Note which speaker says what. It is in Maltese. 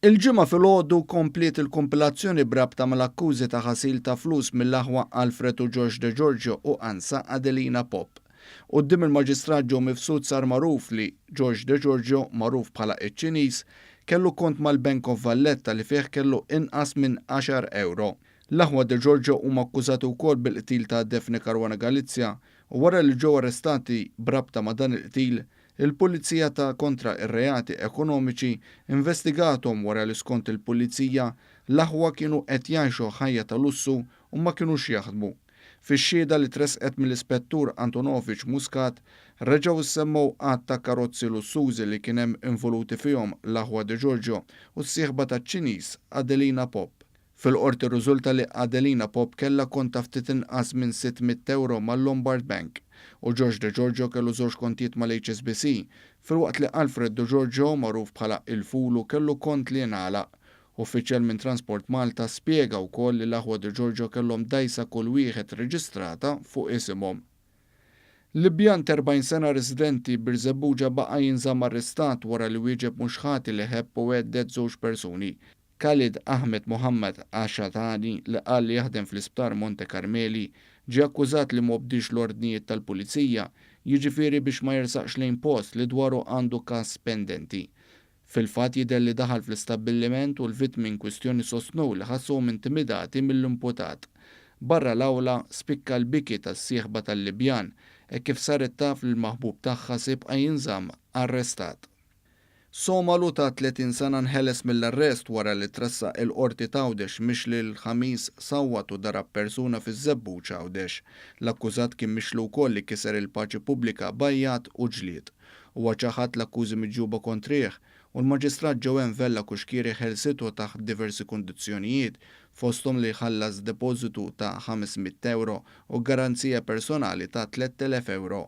Speaker 1: Il-Ġimgħa filgħodu kompliet il-kumpilazzjoni b'rabta mal-akkużi ta' ħasil ta' flus mill-aħwa Alfred u George De Giorgio u Ansa Adelina Popp. Quddiem il-Maġistrat Joe Mifsud sar magħruf li George De Giorgio, magħruf bħala iċ-Ċiniż, kellu kont mal-Bank of Valletta li fih kellu inqas minn għaxar ewro. L-aħwa De Giorgio huma akkużati wkoll bil-qtil ta' Daphne Caruana Galizia u wara li ġew arrestati b'rabta ma' dan il-qtil, Il-Pulizija ta' Kontra r-Reati Ekonomiċi investigathom wara li skont il-Pulizija, l-aħwa kienu qed jgħixu ħajja ta' lussu u ma kinux jaħdmu. Fix-xhieda li tressqet mill-Ispettur Antonovich Muscat, reġgħu ssemmew għadd ta' karozzi lussużi li kien hemm involuti fihom l-aħwa De Giorgio u s-sieħba taċ-Ċiniż Adelina Popp. Fil-Qorti rriżulta li Adelina Popp kellha kont ta' ftit inqas minn 600 ewro mal-Lombard Bank u George De Giorgio kellu żewġ kontijiet mal-HSBC, filwaqt li Alfred De Giorgio, magħruf bħala Il-Fulu, kellu kont li ngħalaq. Uffiċjal minn Transport Malta spjega wkoll li l-aħwa De Giorgio kellhom dgħajsa kull wieħed reġistrata fuq isimhom. Libjan ta' 40 sena residenti Birżebbuġa baqa' jinżamm arrestat wara li wieġeb mhux ħati li ħebb u hedded żewġ persuni. Khalid Ahmed Mohammad Ashatani, li qal li jaħdem fl-Isptar Monte Carmeli, ġie akkużat li m'obdiex l-ordnijiet tal-Pulizija, jiġifieri biex ma jersaqx lejn post li dwaru għandu każ pendenti. Fil-fatt jidher li daħal fl-istabbiliment u l-vittmi inkwistjoni sostnew li ħassuhom intimidati mill-imputat. Barra l-awla, spikka l-biki tas-sieħba tal-Libjan, hekk kif saret taf li l-maħbub tagħha se jibqa' jinżamm arrestat. Somalu ta' 30 sena nħeles mill-arrest wara li tressaq il-Qorti t'Għawdex mixli l-Ħamis sawwat u darab persuna fiż-Żebbuġ Għawdex. L-akkużat kien mixli wkoll li kiser il-paċi pubblika b'għajjat u ġlied. Huwa ċaħad l-akkużi miġjuba kontrih u l-Maġistrat Joanne Vella Cuschieri ħelsitu taħt diversi kundizzjonijiet fosthom li jħallas depożitu ta' 500 ewro u garanzija personali ta' 3,000 ewro.